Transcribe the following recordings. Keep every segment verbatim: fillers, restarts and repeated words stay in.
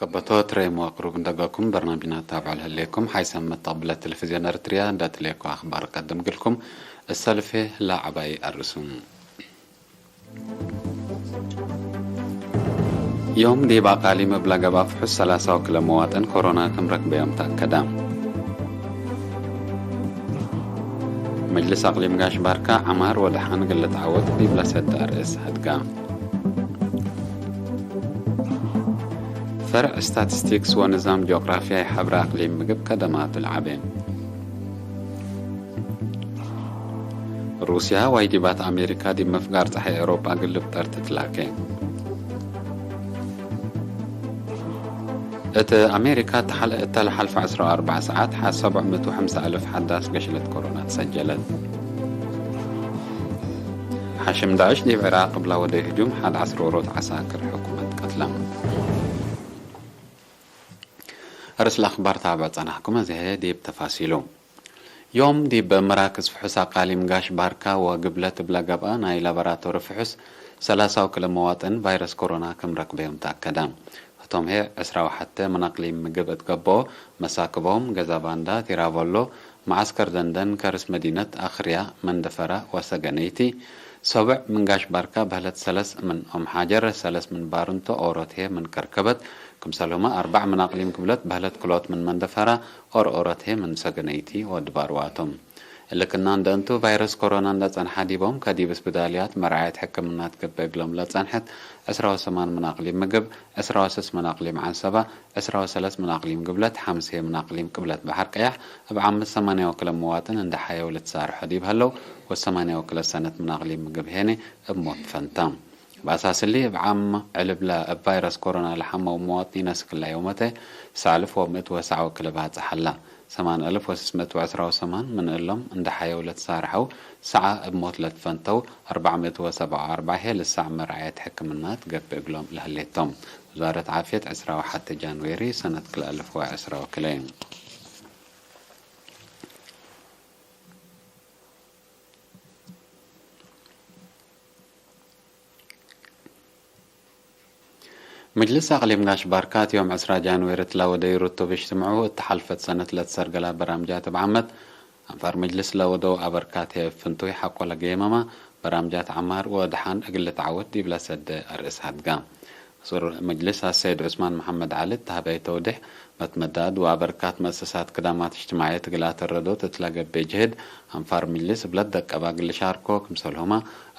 ከበቶት ሬም ወቅሩብ እንደገኩም በርናምጅና ታብዕ ለህሌኩም፣ ሓይሰ መተቅብለት ቴሌቪዝዮን ኤረትርያ እንደ እትሌኮ አክባር ቀድም ግልኩም፣ እሰልፌ ለዐባይ አርሱም። ዮም ዲብ አቃሊም እብ ለገብአ ፍሑስ ሰላሳ ወክለ መዋጥን ኮሮና ክም ረክበዮም ተአከደ። መጅልስ አቅሊም ጋሽ ባርካ ዐማር ወደሓን እግል ልትዐወት ዲብ ለሰደ አርእስ ሀድጋ። ፈርዕ ስታቲስቲክስ ወንዛም ጂኦግራፊያይ ሐብረ አቅሊም ምግብ ከደማቱ ለዐቤ። ሩስያ ዋይዲባት አሜሪካ ዲብ ምፍጋር ጸሓይ ኤውሮጳ እግል ልብጠር ትትላኬ። እት አሜሪካ እተ ለሐልፈ ዕስራ ወአርበዕ ሰዓት ሐ ሰብዕ ምእት ወሐምሳ አልፍ ሐዳስ ገሽለት ኮሮና ተሰጀለት። ሓሽም ዳዕሽ ዲብ ዕራቅ እብ ለወደዩ ህጁም ሐድ ዐስሮሮት ዐሳክር ሕኩመት ቀትለ። አርእስ ለአክባር ታብዕ ጸናሕኩም፣ አዜ ዲብ ተፋሲሉ። ዮም ዲብ መራክዝ ፍሑስ አቃሊም ጋሽ ባርካ ወግብለት እብ ለገብአ ናይ ላቦራቶሪ ፍሑስ ሰላሳ ወክለ መዋጥን ቫይረስ ኮሮና ክም ረክበዮም ተአከደ። ህቶም ህዬ ዕስራ ወሐቴ ምን አቅሊም ምግብ እት ገብኦ፣ መሳክቦም፣ ገዛባንዳ፣ ቲራቮሎ፣ መዓስከር ደንደን፣ ከርስ መዲነት፣ አክርያ፣ መንደፈራ ወሰገነይቲ። ሰብዕ ምን ጋሽ ባርካ በህለት ሰለስ ምን ኦም ሓጀር፣ ሰለስ ምን ባርንቶ ኦሮት ህዬ ምን ከርከበት፣ ክምሰልሁመ አርበዕ ምን አቅሊም ግብለት በህለት ክሎት ምን መንደፈራ፣ ኦርኦረት ህዬ ምን ሰገነይቲ ወድባርዋ ቶም። እሊ ክና እንደ እንቱ፣ ቫይረስ ኮሮና እንደ ጸንሐ ዲቦም ከዲብ ስብዳልያት መርዓየት ሕክምና ትገብእ እግሎም ለጸንሐት፣ ዕስራ ወሰማን ምን አቅሊም ምግብ፣ ዕስራ ወሰስ ምን አቅሊም ዐንሰባ፣ ዕስራ ወሰለስ ምን አቅሊም ግብለት፣ ሐምሴ ምን አቅሊም ቅብለት በሐር ቀያሕ፣ እብ ዓመት ሰማንያ ወክለ መዋጥን እንደ ሐየው ልትሳርሖ ዲብ ሀለው፣ ወሰማንያ ወክለ ሰነት ምን አቅሊም ምግብ ሄኔ እብ ሞት ፈንታ። በአሳስ እሊ፣ እብ ዓም ዕልብለ እብ ቫይረስ ኮሮና ለሐመው መዋጥኒን እስክላ ዮመተ ሰአልፍ ወምእት ወሰዓ ወክለ ባጽሕ ሀላ። ሰማን አልፍ ወስስ ምእት ወዕስራ ወሰማን ምን እሎም እንደ ሐየው ለትሳርሐው፣ ሰዓ እብ ሞት ለትፈንተው፣ አርበዕ ምእት ወሰብዓ ወአርበዕ ህዬ ልሳዕ መርዓየት ሕክምና ትገብእ እግሎም ለህሌቶም። ውዛረት ዓፍየት ዕስራ ወሐቴ ጃንዌሪ ሰነት ክልኤ አልፍ ወዕስራ ወክልኤ። ምጅልስ አቅሊም ጋሽ ባርካት ዮም ዕስራ ጃንዌሪ እት ለወደዩ ርቱብ እጅትምዑ፣ እት ሐልፈት ሰነት ለትሰርገላ በራምጃት እብ ዓመት አንፋር ምጅልስ ለወደው አበርካት ህዬ እብ ፍንቱይ ሐቆ ለጌመማ በራምጃት ዐማር ወደሓን እግል ልትዐወት ዲብ ለሰደ አርእስ ሀድጋ። ሱር ምጅልስ አሰይድ ዑስማን መሐመድ ዐሊ እት ሀበየ ተውዴሕ፣ መትመዳድ ወአበርካት መእሰሳት ክዳማት እጅትማዕየት እግል አተረዶት እት ለገብእ ጅህድ፣ አንፋር ምጅልስ እብ ለትደቀባ እግል ልሻርኮ፣ ክምሰልሁመ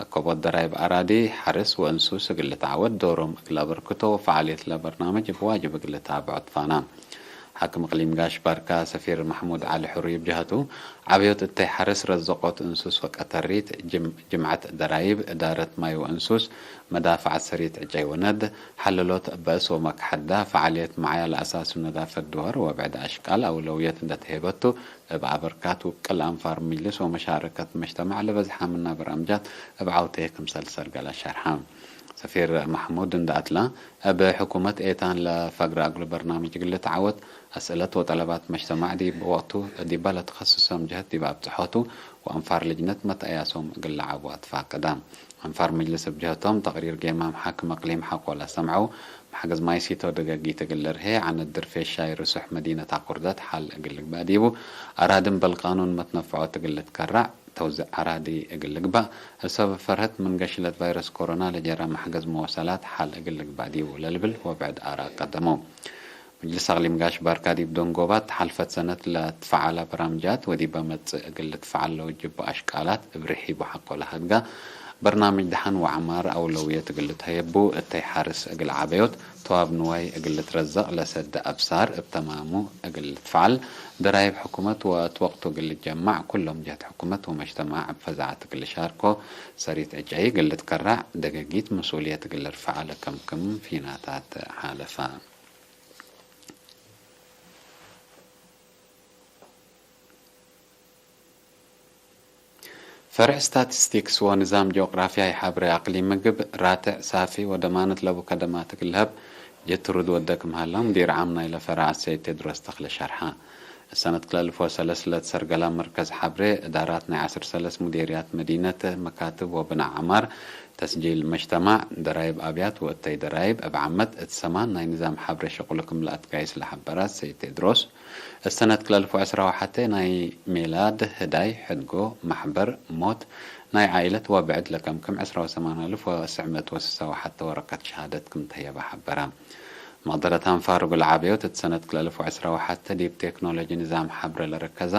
አከቦት ደራይብ አራዲ፣ ሐርስ ወእንሱስ እግል ልትዐወት ዶሮም እግል አበርክቶ ወፈዓልየት ለበርናምጅ እብ ዋጅብ እግል ልታብዖ ትፋና። ሓክም እቅሊም ጋሽ ባርካ ሰፊር መሕሙድ ዐሊ ሕሩይ እብ ጀሀቱ፣ ዐበዮት እተይ ሐርስ ረዘቆት እንሱስ ወቀተሪት፣ ጅም-፣ ጅምዐት ደራይብ፣ እዳረት ማይ ወእንሱስ፣ መዳፈዐት ሰሪት ዕጨይ ወነድ፣ ሐለሎት በእስ ወመክሐዳ፣ ፈዓልየት መዓያ ለአሳሱ ነዳፈት ድወር ወብዕድ አሽቃል አውለውየት እንደ ተሄበቱ፣ እብ አበርካት ውቅል አንፋር ምጅልስ ወመሻረከት መጅተማዕ ለበዝሐ ምና በርአምጃት እብ ዐውቴ ክምሰል ሰርገለ ሸርሐ። ሰፊር መሕሙድ እንደ አትላ፣ እብ ሕኩመት ኤታን ለፈግረ እግሉ በርናምጅ እግል ልትዐወት፣ አስእለት ወጠለባት መጅተማዕ ዲብ ወቅቱ ዲበ ለትከስሶም ጀህት ዲብ አብጽሖቱ ወአንፋር ልጅነት መትአያሶም እግል ለዐቡ አትፋቅዳ። አንፋር ምጅልስ እብ ጀህቶም ተቅሪር ጌማም ሓክም እቅሊም ሐቆ ለሰምዐው፣ መሕገዝ ማይ ሲቶ ደገጊት እግል ልርሄ፣ ዐነት ድርፌ ሻይ ርሱሕ መዲነት አቁርደት ሐል እግል ልግበእ ዲቡ፣ አራድም በልቃኑን መትነፍዖት እግል ልትከራዕ፣ ተውዝዕ አራዲ እግል ልግባእ፣ እብ ሰበብ ፈርሀት ምን ገሽለት ቫይረስ ኮሮና ለጀረ መሕገዝ መወሰላት ሐል እግል ልግባእ ዲቡ ለልብል ወብዕድ አራእ ቀደመው። ምጅልስ አቅሊም ጋሽ ባርካ ዲብ ደንጎባት ሐልፈት ሰነት ለትፈዐለ በራምጃት ወዲበ መጽእ እግል ልትፈዐል ለውጅቡ አሽቃላት እብ ርሒቡ ሐቆ ለሀድጋ፣ በርናምጅ ደሐን ወዐማር አውለውየት እግል ልትሀየቡ፣ እተይ ሐርስ እግል ዐበዮት፣ ተዋብ ንዋይ እግል ልትረዘቅ ለሰደ አብሳር እብ ተማሙ እግል ልትፈዐል፣ ደራይብ ሕኩመት ወእት ወቅቱ እግል ልትጀማዕ፣ ኩሎም ጀህት ሕኩመት ወመጅተማዕ እብ ፈዛዐት እግል ልሻርኮ፣ ሰሪት ዕጨይ እግል ልትከራዕ፣ ደገጊት መስኡልየት እግል ልርፈዐ ለከምክም ፊናታት ሓለፈ። ፈርዕ ስታቲስቲክስ ወንዛም ጂኦግራፊያይ ሐብሬ አቅሊም ምግብ፣ ራትዕ፣ ሳፊ ወደማነት ለቡ ከደማት እግል ለሀብ ጀትሩድ ወደ ክም ሀላ ሙዲር ዓም ናይለ ፈርዕ አሰይድ ቴድሮስ ተክለ ሸርሐ። እሰነት ክልኤ አልፍ ወሰለስ ለትሰርገላ መርከዝ ሐብሬ፣ እዳራት ናይ ዐስር ሰለስ ሙዴርያት መዲነት፣ መካትብ ወብናእ ዐማር፣ ተስጂል መጅተማዕ፣ ደራይብ አብያት ወእተይ ደራይብ እብ ዓመት እት ሰማን ናይ ንዛም ሐብሬ ሸቁሉ ክም ለአትጋይስ ለሐበረ ሰይድ ቴድሮስ፣ እት ሰነት ክልተ አልፍ ወዕስራ ወሐቴ ናይ ሜላድ፣ ህዳይ፣ ሕድጎ፣ መሕበር፣ ሞት፣ ናይ ዓኢለት ወብዕድ ለከምክም ዕስራ ወሰማን አልፍ ወስዕ ምእት ወስሳ ወሐቴ ወረቀት ሸሃደት ክም ተህየበ ሐበረ። መቅደረት አንፋር እግል ዐበዮት እት ሰነት ክልተ አልፍ ወዕስራ ወሐቴ ዲብ ቴክኖሎጂ ንዛም ሐብረ ለረከዘ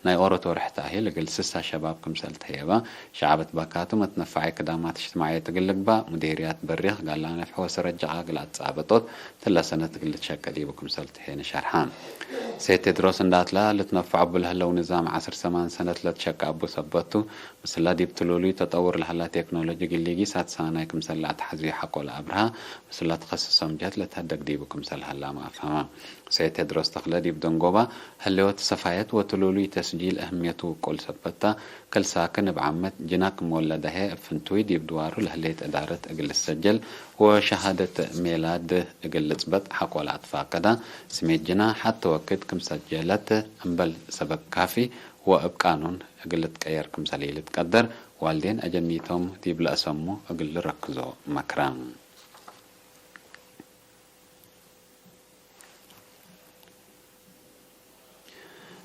ናይ ኦሮት ወርሕ ተእሂል እግል ስሳ ሸባብ ክምሰል ተህየበ፣ ሸዐብ እት ባካቱ መትነፋዒ ክዳማት እጅትማዕየት እግል ልግባእ፣ ሙዴርያት በሪክ፣ ጋላ ነፍሕ ወሰረጀቃ እግል አትጻበጦት፣ ትለ ሰነት እግል ልትሸቄ ዲቡ ክምሰል ተሄነ ሸርሐ። ሰይድ ቴድሮስ እንዳትላ ልትነፈዖ እቡ ለህለው ንዛም ዐስር ሰማን ሰነት ለትሸቀ እቡ ሰበት ቱ፣ ምስላ ዲብ ትሉሉይ ተጠውር ለሀላ ቴክኖሎጂ እግል ሊጊስ አትሳናይ ክምሰል ለአትሐዝዩ ሐቆ ለአብርሃ፣ ምስላ ተኸስሶም ጀህት ለትሀደግ ዲቡ ክምሰል ሀላመ አፍሀመ። ሰይድ ቴድሮስ ተክለ ዲብ ደንጎባ ህሌወት ሰፋየት ወትሉሉይ ተስጂል እህምየቱ ውቁል ሰበታ፣ ክል ሳክን እብ ዓመት ጅና ክም ወለደ ህዬ እብ ፍንቱይ ዲብ ድዋሩ ለህሌት እዳረት እግል ልሰጀል ወሸሃደት ሜላድ እግል ልጽበጥ ሐቆ ለአትፋቀዳ፣ ስሜት ጅና ሐቲ ወክድ ክም ሰጀለት እምበል ሰበብ ካፊ ወእብ ቃኑን እግል ልትቀየር ክምሰል ኢልትቀደር፣ ዋልዴን አጀኒቶም ዲብ ለአሰሙ እግል ልረክዞ መክረ።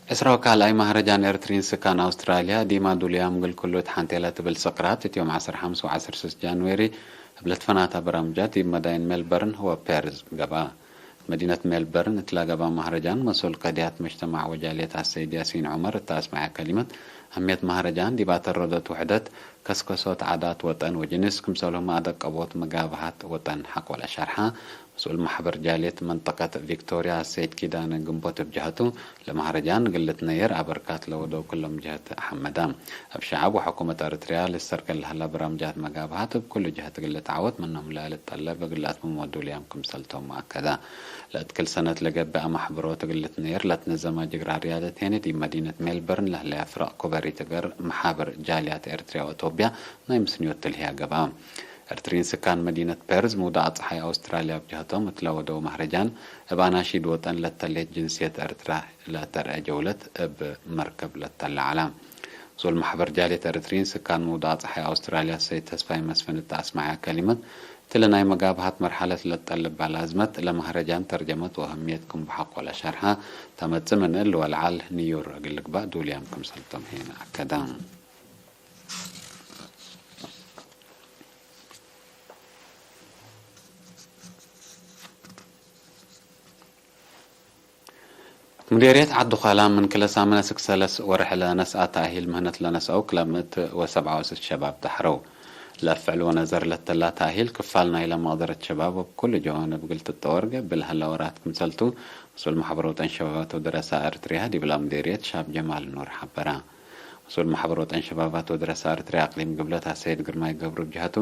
ዕስራ ወካልኣይ ማህረጃን ኤርትሪን ስካን አውስትራልያ፣ ዲማ ዱልያም እግል ኩሉ እት ሐንቴ ለትብል ስቅራት፣ እት ዮም ዐስር ሐምስ ወዐስር ስስ ጃንዌሪ እብ ለትፈናተ በራምጃት ዲብ መዳይን ሜልበርን ወፔርዝ ገብአ። መዲነት ሜልበርን እትላ ገብአ ማህረጃን፣ መስኡል ቀድያት መጅተማዕ ወጃልየት አሰይድ ያሲን ዑመር እተ አስመዐ ከሊመት፣ አህምየት ማህረጃን ዲብ አተረዶት ውሕደት፣ ከስከሶት ዓዳት ወጠን ወጅንስ፣ ክምሰልሁመ አደቀቦት መጋብሀት ወጠን ሐቆ ለሸርሐ፣ መስኡል መሕበር ጃልየት መንጠቀት ቪክቶርያ አሰይድ ኪዳነ ግንቦት እብ ጀሀቱ፣ ለማህረጃን እግል ልትነየር አበርካት ለወደው ክሎም ጀህት ሐመዳ። እብ ሸዐብ ወሕኩመት ኤረትርያ ልሰርገል ለሀላ በራምጃት መጋብሀት እብ ኩሉ ጀህት እግል ልትዓወት ምኖም ለልትጠለብ እግል ለአትምሞ ዱልያም ክምሰልቶም አከደ። ለእት ክል ሰነት ለገብአ መሕበሮት እግል ልትነየር ለትነዘመ ጅግረ ርያደት ሄነ ዲብ መዲነት ሜልበርን ለህለያ ፍረቅ ኩበሪት እገር መሓብር ጃልያት ኤረትርያ ወአቶብያ ናይ ምስንዮት ትልህያ ገብአ። ኤርትሪን ስካን መዲነት ፔርዝ ምውዳቅ ጸሓይ አውስትራልያ እብ ጀህቶም እት ለወደው መህረጃን፣ እብ አናሺድ ወጠን ለተሌት ጅንስየት ኤርትራ ለተርአ ጀውለት እብ መርከብ ለተለ ዐለ። መስኡል መሕበር ጃልየት ኤርትሪን ስካን ምውዳቅ ጸሓይ አውስትራልያ ሰይድ ተስፋይ መስፍን እተ አስመዐ ከሊመት፣ እትለ ናይ መጋብሀት መርሐለት ለትጠልባ ላዝመት ለመህረጃን ተርጀመት ወአህምየት ክም በሐቆ ለሸርሐ፣ ተመጽእ ምን እል ወለዐል ንዩር እግል ልግባእ ዱልያም ክምሰልቶም ሄነ አከደ። ሙዴርየት ዐዲ ዃላ ምን ክለ ሳምነ እስክ ሰለስ ወርሕ ለነስአ ተእሂል ምህነት ለነስአው ክለ ምእት ወሰብዓ ወስት ሸባብ ተሐረው። ለፍዕል ወነዘር ለተላ ተእሂል ክፋል ናይለ መቅደረት ሸባብ ወብኩሉ ጀዋንብ እግል ትጠወር ገብእ ለሀለ ወራት ክምሰልቱ፣ መስኡል መሕበር ወጠን ሸባባት ወደረሳ ኤረትርያ ዲብላ ሙዴርየት ሻብ ጀማል ኑር ሐበረ። መስኡል መሕበር ወጠን ሸባባት ወደረሳ ኤረትርያ አቅሊም ግብለት አሰይድ ግርማይ ገብሩ እብ ጀሀቱ፣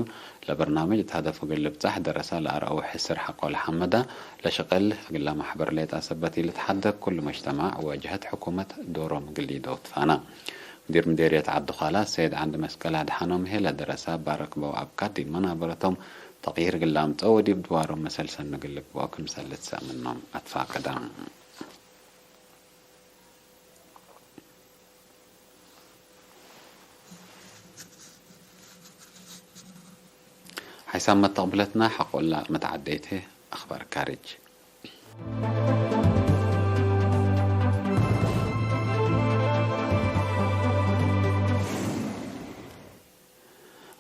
ለበርናምጅ እት ሀደፍ እግል ልብጻሕ ደረሳ ለአርአው ሕስር ሐቆ ለሐመዳ፣ ለሸቅል እግላ መሕበር ሌጣ ሰበት ኢልትሐደግ ኩሉ መጅተማዕ ወጀሀት ሕኩመት ዶሮም እግል ኢደው ትፋና። ሙዲር ምዴርየት ዐዲ ዃላ ሰይድ ዐንድ መስቀል አድሐኖም ህዬ ለደረሳ እብ አረክበው አብካት ዲብ መናበረቶም ተቅይር እግል ለአምጽኦ ወዲብ ድዋሮም መሰል ሰኒ እግል ልግብኦ ክምሰል ልትሰእ ምኖም አትፋቀደ። ሓይሳም መተቅብለትና ሐቆላ መትዓደይት ህዬ አኽባር ካርጅ።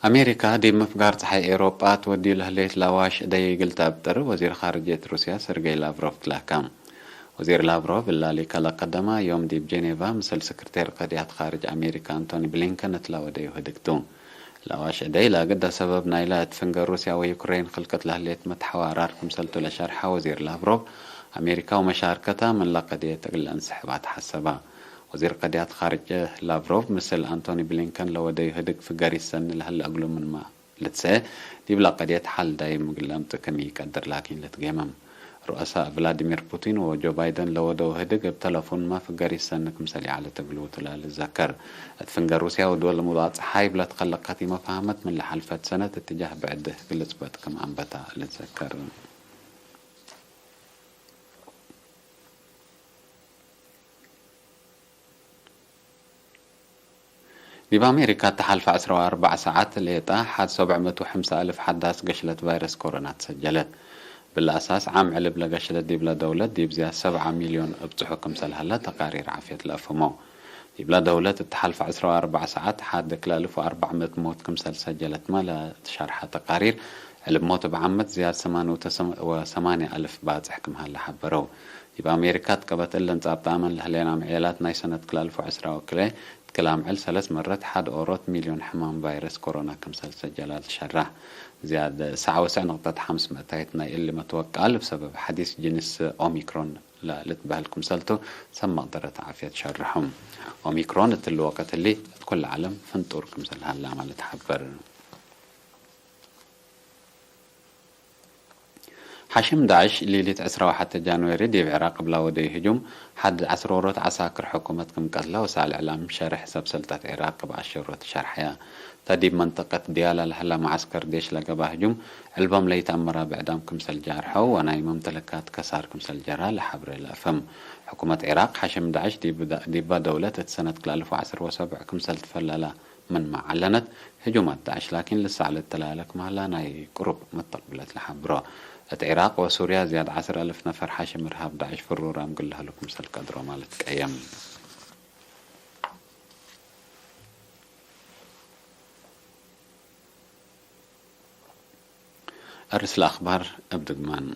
አሜሪካ ዲብ ምፍጋር ጸሓይ ኤውሮጳ ትወድዩ ለህሌት ለአዋሽ እደይ እግል ተአብጥር ወዚር ካርጅየት ሩስያ ሰርጌይ ላቭሮቭ ትላከ። ወዚር ላቭሮቭ እላሊ ከለቀደመ ዮም ዲብ ጄኔቫ ምስል ስክርቴር ቀድያት ካርጅ አሜሪካ አንቶኒ ብሊንከን እት ለወደዩ ህድግ ቱ። ለአዋሽ እደይ ለአግደ ሰበብ ናይለ እት ፍንገር ሩስያ ወዩክሬን ክልቅት ለህሌት መትሐዋራር ክምሰልቱ ለሸርሐ ወዚር ላቭሮቭ፣ አሜሪካ ወመሻርከተ ምን ለቀድየት እግል ለእንስሕብ አትሐሰበ። ወዚር ቀድያት ካርጅ ላቭሮቭ ምስል አንቶኒ ብሊንከን ለወደዩ ህድግ ፍገሪት ሰኒ ለህለ እግሉ ምንመ ልትሰኤ፣ ዲብለ ቀድየት ሐል ዳይም እግል ለአምጽእ ክም ኢቀድር ላኪን ልትጌመም። ሩአሳ ቭላዲሚር ፑቲን ወጆ ባይደን ለወደው ህድግ እብ ተለፉንመ ፍገሪት ሰኒ ክምሰል ይዐለት እግሉ ትላ ልትዘከር። እት ፍንገር ሩስያ ወድወል ሙዳጽ ሐይብ ለትከለቀት ኢመፋህመት ምን ለሐልፈት ሰነት እትጃህ ብዕድ እግል ልጽበጥ ክም አንበታ ልትዘከር። ዲብ አሜሪካ፣ እተ ሐልፈ ዐስራ ወአርበዕ ሰዓት ሌጣ፣ ሐድ ሰብዕ ምእት ወሐምሳ አልፍ ሐዳስ ገሽለት ቫይረስ ኮሮና ተሰጀለት። ብለአሳስ፣ ዓም ዕልብ ለገሽለት ዲብለ ደውለት፣ ዲብ ዝያድ ሰብዓ ሚልዮን እብጽሑ ክምሰል ሀለ ተቃሪር ዓፍየት ለአፍህመው። ዲብለ ደውለት፣ እተ ሐልፈ ዐስራ ወአርበዕ ሰዓት፣ ሐድ ክልአልፍ ወአርበዕ ምእት ሞት ክምሰል ሰጀለትመ ለትሸርሐ ተቃሪር፣ ዕልብ ሞት እብ ዓመት ዝያድ ሰማን ወሰማንያ አልፍ ባጽሕ ክም ሀለ ሐበረው። ዲብ አሜሪካ፣ እት ቀበት እለን ጻብጥ አመን ለህሌን አምዕየላት ናይ ሰነት ክልአልፍ ወዐስራ ወክልኤ፣ እት ክል አምዕል ሰለስ መረት ሐድ ኦሮት ሚልዮን ሕማም ቫይረስ ኮሮና ክምሰል ሰጀላ ልትሸረሕ። ዝያድ ሰዕ ወስዕ ንቅጠት ሐምስ ምእታይት ናይ እሊ መትወቃል እብ ሰበብ ሐዲስ ጅንስ ኦሚክሮን ለልትበህል ክምሰልቱ ሰብ መቅደረት ዓፍየት ሸርሖም። ኦሚክሮን እትሊ ወቀት እሊ እት ኩለ ዐለም ፍንጡር ክምሰል ሀላመ ልትሐበር። ሐሽም ዳዕሽ ሊሊት ዕስራ ወሐተ ጃንዌሪ ዲብ ዕራቅ እብ ላወደዩ ህጁም ሐድ ዐስሮሮት ዐሳክር ሕኩመት ክም ቀትለ ወሳል እዕላም ሸርሕ ሰብ ሰልጠት ዕራቅ እብ አሸሮት ሸርሐየ። እተ ዲብ መንጠቀት ዲያላ ለሀለ መዓስከር ዴሽ ለገብአ ህጁም ዕልቦም ለይትአመራ ብዕዳም ክምሰል ጃርሐው ወናይ መምተለካት ከሳር ክምሰል ጀራ ለሐብሬ ለአፍህም። ሕኩመት ዕራቅ ሐሽም ዳዕሽ ዲብ፣ ዲባ ደውለት እት ሰነት ክልአልፍ ወዐስር ወሰብዕ ክምሰል ትፈለለ ምንመ ዐለነት፣ ህጁማት ዳዕሽ ላኪን ልሳዕ ልትለሀለክ መህላ ናይ ቅሩብ መተቅብለት ለሐብሮ። እት ዒራቅ ወሱርያ ዝያድ ዐስር አልፍ ነፈር ሐሽም እርሃብ ዳዕሽ ፍሩራም እግል ለሀሉ ክምሰል ቀድሮመ ልትቀየም። አርእስ ለአክባር እብ ድግማን።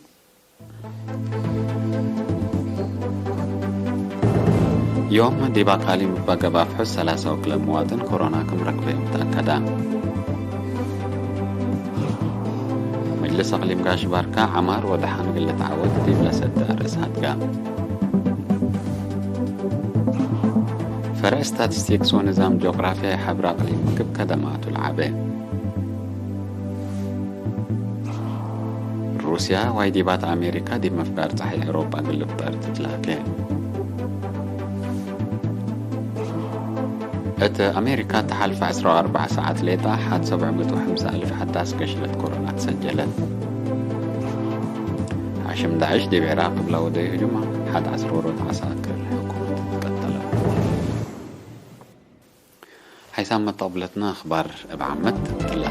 ዮም ዲብ አቃሊም እበ ገብአ ፍሑስ ሰላሳ ወክልኤ መዋጥን ኮሮና ክም ረክበዮም ተአከደ። መጅልስ አቅሊም ጋሽ ባርካ፣ ዐማር ወደሓን እግል ልትዓወት ዲብ ለሰደ አርእስ ሀድጋ። ፈርዕ ስታቲስቲክስ ወንዛም ጂኦግራፍያይ ሐብር አቅሊም ክብ ከደማቱ ለዐበ። ሩስያ ዋይዲባት አሜሪካ ዲብ ምፍጋር ጸሓይ ኤውሮጳ እግል ልፍጠር ትትላኬ። እት አሜሪካ፣ ተሓልፈ ዐስራ ወአርበዕ ሰዓት ሌጣ፣ ሐድ ሰብዕ ምእት ወሐምሳ አልፍ ሐዳስ ገሽለት ኮሮና ተሰጀለት። ሓሽም ዳዕሽ ዲብ ዒራቅ እብ ለወደዩ ህጁም፣ ሐድ ዐስሮሮት ዐሳክር ሕኩመት ቀተለ። ሓይሳም መተቅብለትነ አኽባር እብ ዓመት እትለ